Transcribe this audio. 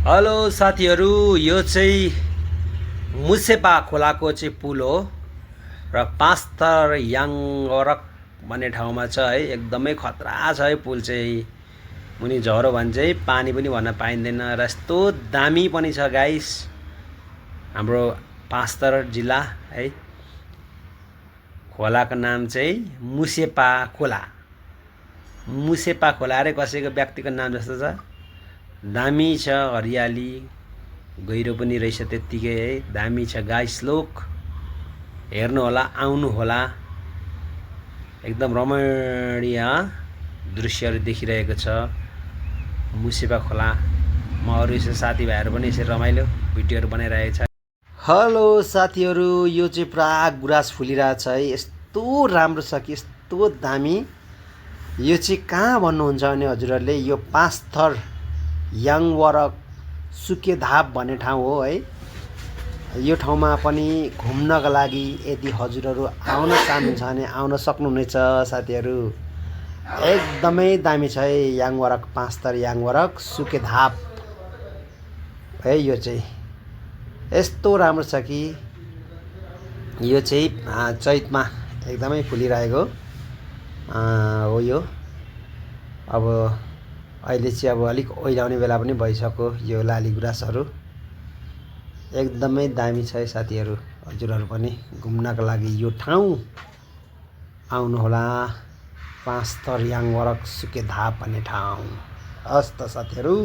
Hello साथीहरू, यो चाहिँ मुसेपा खोलाको चाहिँ पुल हो र पाँचथर याङवरक भन्ने ठाउँमा छ है। एकदमै खतरा छ है पुल चाहिँ। मुनि झरो भने चाहिँ पानी पनि भन्न पाइँदैन र यस्तो दामी पनि छ गाइस। हाम्रो पाँचथर जिल्ला है। खोलाको नाम चाहिँ मुसेपा खोला। मुसेपा खोला अरे कसैको व्यक्तिको नाम जस्तो छ। दामी छ, हरियाली गहिरो पनि रहेछ त्यत्तिकै है। दामी छ गाइस, लोक हेर्नु होला, आउनु होला। एकदम रमणीय दृश्यहरू देखिरहेको छ मुसेपा खोलामा। अरू यसो साथीभाइहरू पनि यसरी रमाइलो भिडियोहरू बनाइरहेको छ। हेलो साथीहरू, यो चाहिँ पुरा गुराँस फुलिरहेछ है। यस्तो राम्रो छ कि यस्तो दामी। यो चाहिँ कहाँ भन्नुहुन्छ भने हजुरहरूले, यो पाँचथर याङवरक सुकेधाप भन्ने ठाउँ हो है। यो ठाउँमा पनि घुम्नका लागि यदि हजुरहरू आउन चाहनुहुन्छ भने आउन सक्नुहुनेछ साथीहरू। एकदमै दामी छ है याङवरक, पाँचथर याङवरक सुकेधाप है। यो चाहिँ यस्तो राम्रो छ कि यो चाहिँ चैतमा एकदमै फुलिरहेको हो। यो अब अहिले चाहिँ अब अलिक ओइलाउने बेला पनि भइसक्यो यो लाली गुराँसहरू। एकदमै दामी छ है साथीहरू। हजुरहरू पनि घुम्नका लागि यो ठाउँ आउनुहोला, पाँचथर याङवरक सुकेधाप भन्ने ठाउँ। हस् त साथीहरू।